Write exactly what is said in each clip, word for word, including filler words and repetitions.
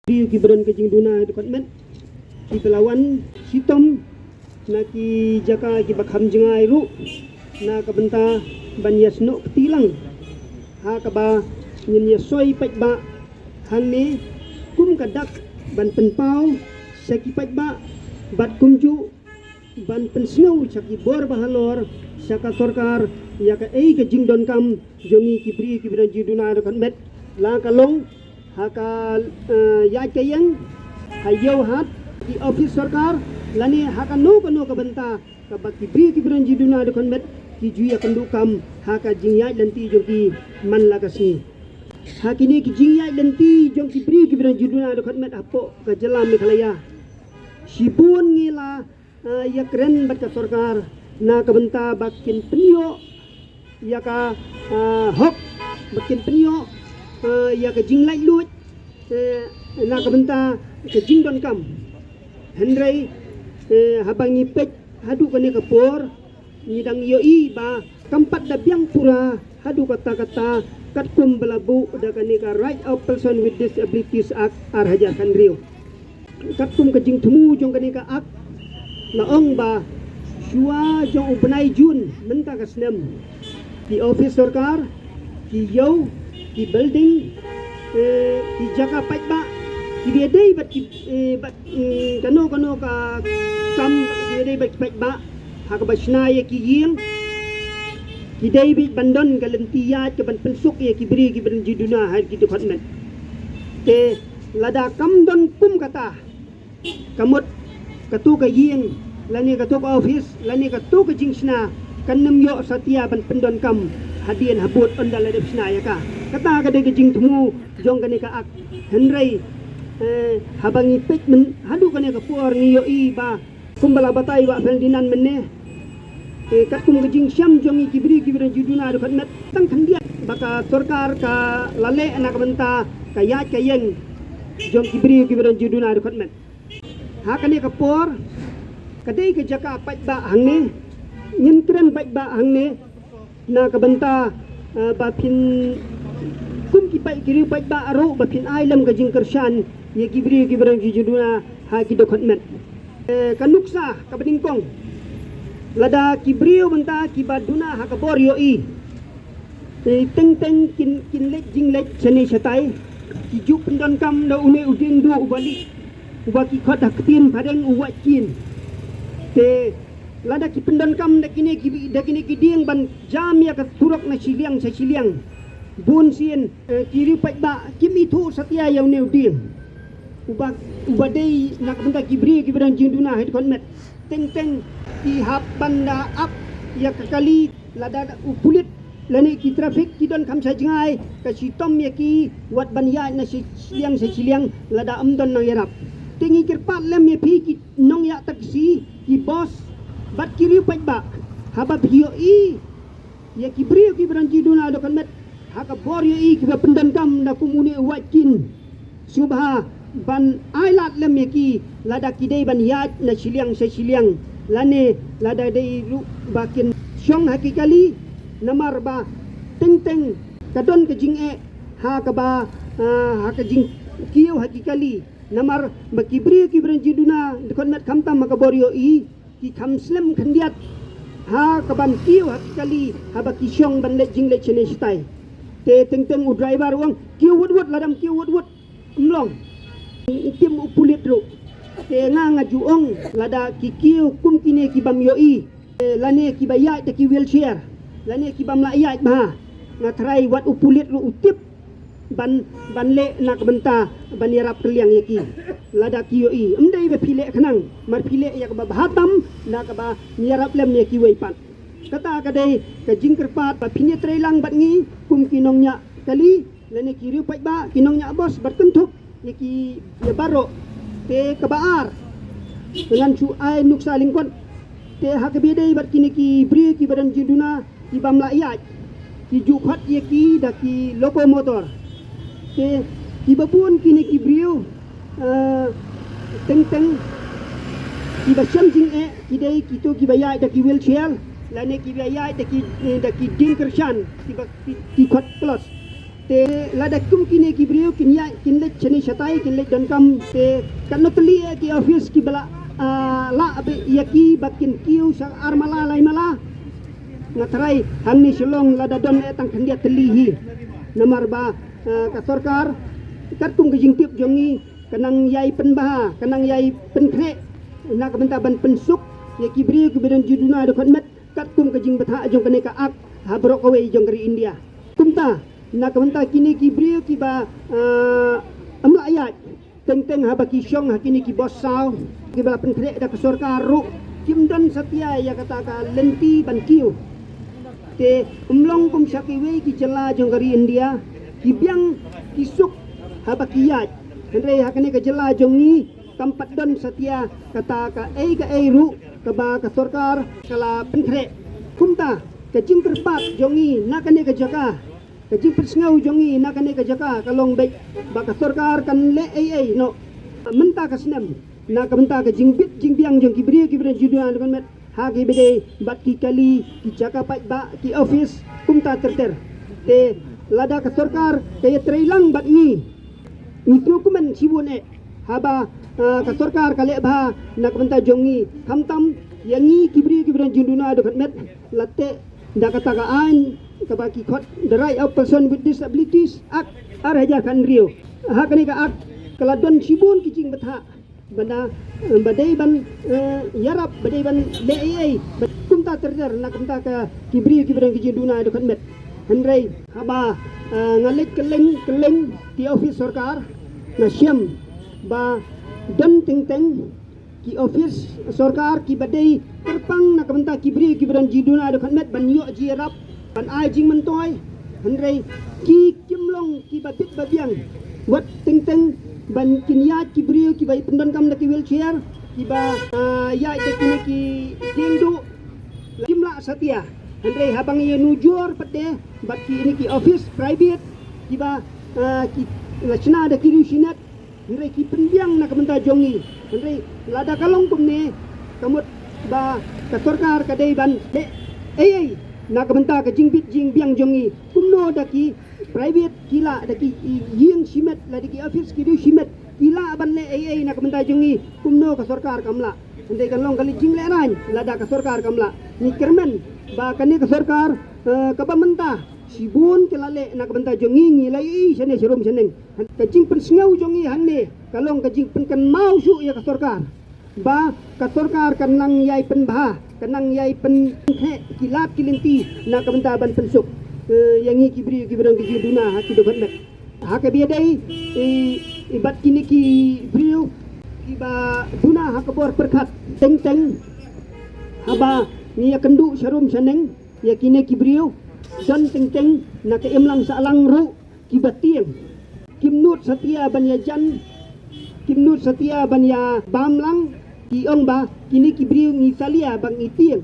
briew kiba don ka jingduna ha dkhot met kiba la wan shitom na ki jaka kiba kham jngai ruh na ka bynta ban ïasnoh kti lang ha kaba ngin ïasoi paidbah hangne kum ka dak ban pynpaw sha ki paidbah bad kumjuh ban pynsngew sha ki bor ba halor sha ka sorkar ïa kaei ka jingdonkam jong ngi ki briew kiba don jingduna ha dkhot met, la ka long ha ka eh, ïaid ka ïeng, ha ïew hat, ki ophis sorkar lane ha kano kano ka bynta kaba ki briew kiba don jingduna ha dkhot met ki ju ïakynduh kam ha ka jingïaid lynti jong ki man la ka sngi. Ha kine ki jingïaid lynti jong ki briew kiba don jingduna ha dkhot met hapoh ka jylla Meghalaya, shibun ngi la eh, ïakren bad ka sorkar na ka bynta ba kin pynïoh ïa ka eh, hok, ba kin pynïoh eh, ïa ka jinglaitluid eh, na ka bynta ka jingdonkam. Hynrei eh, haba ngi peit haduh kane ka por ngi dang ïohi ba kam pat da biang pura haduh katta katta katkum ba la buh da kane ka Right of Person with Disabilities Act ar hajar khathynriew. Katkum ka jingthmu jong kane ka Act la ong ba shuwa jong u bnai Jun mynta ka snem, ki ophis sorkar, ki ïew, ki building, eh, ki jaka paidbah kiba ïadei bad ki eh, bad mm, kano kano ka kam kiba ïadei bad ki paidbah ha kaba shna ïa ki ïing ki dei beit ban don ka lynti ïaid kaban pynsuk ïa ki briew kiba don jingduna ha ki dkhot met. Te lada kam don kum kata, ka mut kato ka ïing lane kato ka ophis lane kato ka jingshna kan nym ïoh satia ban pyndonkam hadien habud ynda la dep shna ïa ka. Kata ka dei ka jingthmu jong kane ka Act. Hynrei eh, haba ngi peit myn haduh kane ka por ngi ïohi ba kumba la batai Bah Ferdinand mynne, eh, katkum ka jingshem jong ngi ki briew kiba don jingduna ha dkhot met, tang khyndiat ba ka sorkar ka la leh na ka bynta ka ïaid ka ïeng jong ki briew kiba don jingduna ha dkhot met. Ha kane ka por ka dei ka jaka paidbah hangne, ngin kren paidbah hangne na ka bynta eh, ba phin kum ki paid, ki riew paidbah ruh ba phin ai lem ka jingkyrshan ïa ki briew kiba don jingduna ha ki dkhot met. Eh, ka nuksa kaba nyngkong, lada ki briew mynta kiba duna ha ka bor ïohi, eh, teng teng kin, kin leit jingleit shane shatai, ki ju pyndonkam da une u dieng duh uba lieh, uba ki khot ha ktien phareng u wait kin. Te lada ki pyndonkam da kine ki, da kine ki dieng ban jam ïa ka surok na shiliang sha shiliang, bun sien eh, ki riew paidbah kim ithuh satia ïa une u dieng uba, uba dei na ka bynta ki briew kiba don jingduna ha dkhot met. Teng teng ki hap ban da ap ïa ka kali lada u pulit lane ki traffic ki don kham sha jngai, ka shitom ïa ki wat ban ïaid na shi-, shiliang sha shiliang lada ym don nongïarap. Te ngi kyrpad lem ïa phi ki nongïaid taxi, ki bos bad ki riew paidbah, haba phi ïohi ïa ki briew kiba don jingduna ha dkhot met ha ka bor ïohi kiba pyndonkam da kum une u wait kin, sngewbha ban ai lad lem ïa ki lada ki dei ban ïaid na shiliang sha shiliang lane lada dei ruh ba kin shong ha ki kali, namar ba teng teng ka don ka jingeh ha kaba, ah, ha ka jingkiew ha ki kali, namar ba ki briew kiba don jingduna ha dkhot met khamtam ha ka bor ïohi ki kham slem khyndiat ha kaban kiew ha ki kali haba ki shong ban leit jingleit shane shatai. Te teng teng u driver u ong, kiew wut wut, lada ym kiew wut wut ym long. Tim u pulit ruh. Te nga nga ju ong lada ki kiew kum kine kibym ïohi, eh, lane kiba ïaid da ki wheelchair, lane kibym lah ïaid bha, nga tharai wat u pulit ruh u tip ban, ban leh na ka bynta ban ïarap kylliang ïa ki. Lada ki ïohi, ym dei ba phi leh khnang, mar phi leh ïa kaba bha tam na kaba ïarap lem ïa kiwei pat. Kata ka dei ka jingkyrpad ba phin ïatreilang bad ngi kum ki nongñiah kali lane ki riew paidbah, ki nongñiah bos bad kynthup ïa ki ïa baroh. Te kaba ar, ngan shu ai nuksa lyngkot. Te ha kaba ïadei bad kine ki briew kiba don jingduna kibym lah ïaid, ki ju khot ïa ki da ki locomotor. Te kiba bun kine ki briew, eh, teng teng kiba shem jingeh ki dei kito kiba ïaid da ki wheelchair lane kiba ïaid da ki, eh, da ki dieng kyrshan, kiba ki, ki khot clutch. Te lada kum kine ki briew kin ïaid kin leit shane shatai kin leit donkam, te katno tylli ki office kiba la, ah, lah ba ïa ki ba kin kiew sha ar mala lai mala. Nga tharai hangne Shillong lada don eh tang khyndiat tylli hi. Namar ba, ah, ka sorkar katkum ka jingtip jong ngi ka nang ïai pynbha, ka nang ïai pynkhreh na ka bynta ban pynsuk ïa ki briew kiba don jingduna dkhot met katkum ka jingbthah jong kane ka Act ha baroh kawei jong ka ri India. Kumta na ka bynta kine ki briew kiba, ah, ym lah ïaid, teng teng haba ki shong ha kine ki bus saw kiba la pynkhreh da ka sorkar ruh, kim don satia ïa kata ka lynti ban kiew. Te ym long kum sha kiwei ki jylla jong ka ri India, ki biang ki suk haba ki ïaid. Hynrei ha kane ka jylla jong ngi kam pat don satia kata kaei kaei ruh kaba ka sorkar ka la pynkhreh. Kumta ka jingkyrpad jong ngi na kane ka jaka, ka jingpynsngew jong ngi na kane ka jaka ka long beit ba ka sorkar kan leh ei ei noh mynta ka snem na ka bynta ka jingbit jingbiang jong ki briew kiba don jingduna dkhot met ha kiba dei bad ki kali, ki jaka paidbah, ki office, kumta ter ter. Te lada ka sorkar ka ïatreilang bad ngi, ngi sngewkmen shibun eh haba, ah, ka sorkar ka leh bha na ka bynta jong ngi, khamtam ïa ngi ki briew kiba don jingduna dkhot met, la teh da kata ka aiñ kaba ki khot The Right of Person with Disabilities Act ar hajar khathynriew. Ha kane ka Act ka la don shibun ki jingbthah ba na, eh, ba dei ban, eh, ïarap, ba dei ban leh ei ei, ba kumta ter ter na ka bynta ka ki briew kiba don ki jingduna dkhot met. Hynrei haba, eh, nga leit kylleng kylleng ki office sorkar, nga shem ba don teng teng ki office sorkar kiba dei kyrpang na ka bynta ki briew kiba don jingduna dkhot met ban ïoh jingïarap, ban ai jingmyntoi. Hynrei ki kim long kiba bit ba biang, wat teng teng ban kin ïaid ki briew kiba pyndonkam da ki wheelchair, kiba, ah, ïaid da kine ki dieng duh, kim lah satia. Hynrei haba ngi ïanujor pat de bad kine ki office private kiba, ah, ki la shna da ki riew shimet, hynrei ki pynbiang na ka bynta jong ngi. Hynrei lada ka long kumne, ka mut ba ka sorkar ka dei ban leh ei ei na ka bynta ka jingbit jingbiang jong ngi. Kumno da ki private ki lah, da ki ïing shimet, lada ki office ki riew shimet ki lah ban leh ei ei na ka bynta jong ngi, kumno ka sorkar kam lah? Hynrei kan long ka leit jinglehrain lada ka sorkar kam lah. Ngi kyrmen ba kane ka sorkar, eh, kaba mynta shibun ki la leh na ka bynta jong ngi, ngi la ïohi shane sharum shaneng. Ka jingpynsngew jong ngi hangne ka long ka jingpynkynmaw shuh ïa ka sorkar ba ka sorkar ka nang ïai pynbha, ka nang ïai pynkhreh ki lad ki lynti na ka bynta ban pynsuk, eh, ïa ngi ki briew kiba don ki jingduna ha ki dkhot met. Ha kaba ïadei, eh, eh, bad kine ki briew kiba duna ha ka bor pyrkhat, teng teng haba ngi ïakynduh sharum shaneng ïa kine ki briew, don teng teng na ka imlang sahlang ruh kiba tieng. Kim nud satia ban ïajan, kim nud satia ban ïabam lang, ki ong ba kine ki briew ngi salia ba ngi tieng.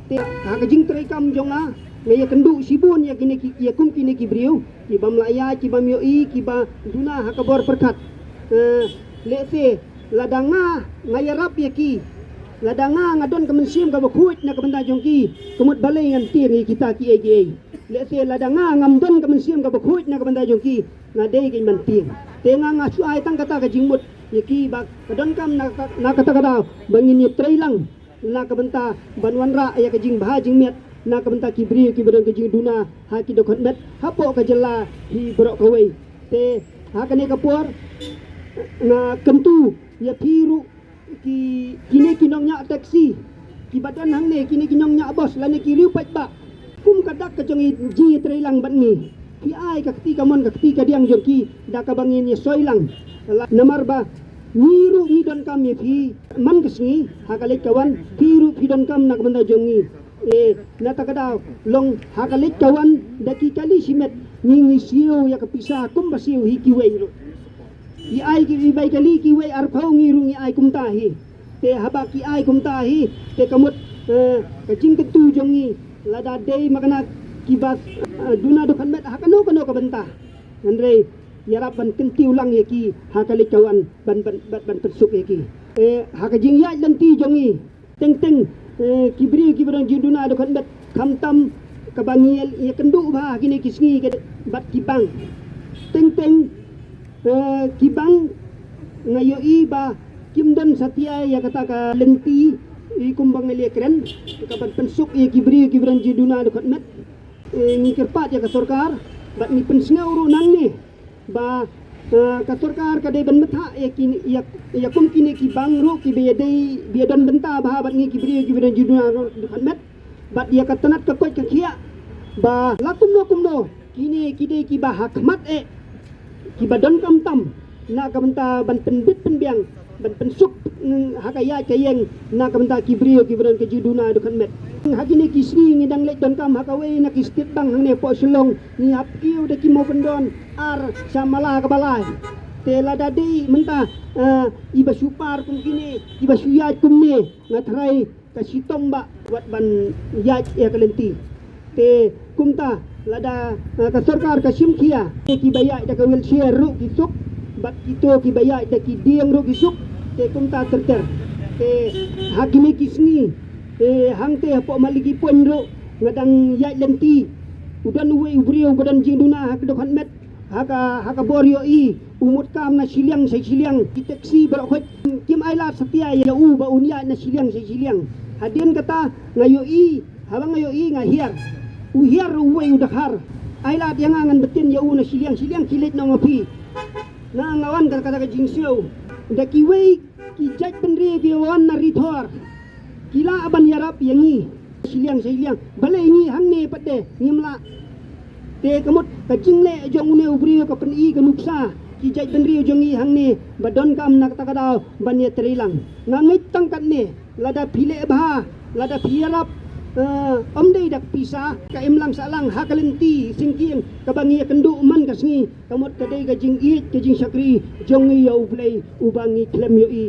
Te ha ka jingtreikam jong nga, nga ïakynduh shibun ïa kine ki, ïa kum kine ki briew kibym lah ïaid, kibym ïohi, kiba duna ha ka bor pyrkhat. Eh, lehse lada nga, nga ïarap ïa ki, lada nga, nga don ka mynsiem kaba khuid na ka bynta jong ki, ka mut balei ngan tieng ïa kita kiei kiei. Lehse lada nga, ngam don ka mynsiem kaba khuid na ka bynta jong ki, nga dei kein ban tieng. Te nga, nga shu ai tang kata ka jingmut ïa ki ba ka donkam na ka, na kata ka daw ba ngin ïatreilang na ka bynta ban wanrah ïa ka jingbha jingmiat na ka bynta ki briew kiba don ka jingduna ha ki dkhot met hapoh ka jylla hi baroh kawei. Te ha kane ka por nga kyntu ïa phi ruh, ki, kine ki nongñiah taxi kiba don hangne, kine ki nongñiah bus lane ki riew paidbah, kum ka dak ka jong i jingïatreilang bad ngi, phi ai ka kti kamon ka kti kadiang jong ki da kaba ngin ïasoi lang. La, namar ba ngi ruh ngi donkam ïa phi man ka sngi ha ka leit ka wan, phi ruh phi donkam na ka bynta jong ngi. Eh, na kata ka daw long ha ka leit ka wan da ki kali shimet, ngi, ngi siew ïa ka pisa kumba siew hi kiwei ruh. Ngi ai ki, i bai kali kiwei arphew, ngi ruh ngi ai kumta hi. Te haba ki ai kumta hi, te ka mut, eh, ka jingkyntu jong ngi, lada dei ma kane kiba, eh, duna dkhot met ha kano kano ka bynta, hynrei ïarap ban kyntiew lang ïa ki ha ka leit ka wan ban, ban, ban, ban pynsuk ïa ki. Eh, ha ka jingïaid lynti jong ngi, teng teng, eh, ki briew kiba don jingduna dkhot met, khamtam kaba ngi ïa, ïakynduh bha ha kine ki sngi ka, bad ki bank. Teng teng, eh, ki bank nga ïohi ba kim don satia ïa kata ka lynti, i kumba nga la kren, ka ban pynsuk ïa ki briew ki briew jingduna dkhot met. Eh, ngi kyrpad ïa ka sorkar, bad ngi pynsngew ruh nangne ba, eh, ka sorkar ka dei ban bthah ïa ki, ïa, ïa kum kine ki bank ruh kiba ïadei, ba ïadon bynta bha bad ngi ki briew ki briew jingduna dkhot met. Bad ïa ka tnat ka koit ka khiah ba la kumno kumno kine ki dei kiba ha khmat eh, kiba donkam tam na ka bynta ban pynbit pynbiang, ban pynsuk, mm, ha ka ïaid ka ïeng na ka bynta ki briew ki briew ka jingduna dkhot met. Ha kine ki sngi ngi dang leit donkam ha kawei na ki state bank hangne hapoh Shillong, ngi hap kiew da ki mawbyndon ar sha mala kaba lai. Te lada dei mynta, eh, iba shu par kum kine, iba shu ïaid kumne, nga tharai ka shitom ba wat ban ïaid ïa ka lynti. Te kumta lada, eh, ka sorkar ka shim khia, te kiba ïaid da ka wheelchair ruh ki suk, bad kito kiba ïaid da ki dieng ruh ki suk, te kumta ter ter. Te ha kine ki sngi, te hangte hapoh Maliki Point ruh nga dang ïaid lynti. U don uwei u briew ba don jingduna ha ka dkhot met, ha ka, ha ka bor ïohi, u mut kam na shiliang sha shiliang, ki taxi baroh khoit kim ailad satia ïa u ba un ïaid na shiliang sha shiliang. Hadien kata nga ïohi, haba nga ïohi nga hiar. U hiar uwei u dkhar. Ailad ïa nga ngan btin ïa u na shiliang, shiliang ki leit noh ma phi. Nga, nga wan ka, kata ka jingsiew. Da kiwei ki jait bynriew ki wan na Ri Thor. Ki lah ban ïarap ïa ngi. Shiliang sha shiliang. Balei ngi hangne pat de ngim lah. Te ka mut ka jingleh jong une u briew ka pyni ka nuksa ki jait bynriew jong ngi hangne ba donkam na kata ka daw ban ïatreilang. Nga ngeit tang katne, lada phi leh bha, lada phi ïarap, eh, ym dei da ka pisa, ka imlang sahlang ha ka lynti syngkien kaba ngi ïakynduh man ka sngi. Ka mut ka dei ka jingïeit ka jingshakri jong ngi ïa U Blei uba ngi khlem ïohi.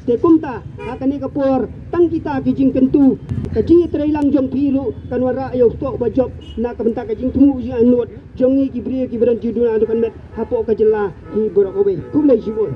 Te kumta ha kane ka por tang kita ki jingkyntu, ka jingïatreilang jong phi ruh kan wanrah ïa u soh ba jop na ka bynta ka jingthmu jingangnud jong ngi ki briew ki briew jingduna dkhot met hapoh ka jylla hi baroh kawei. Khublei shibun.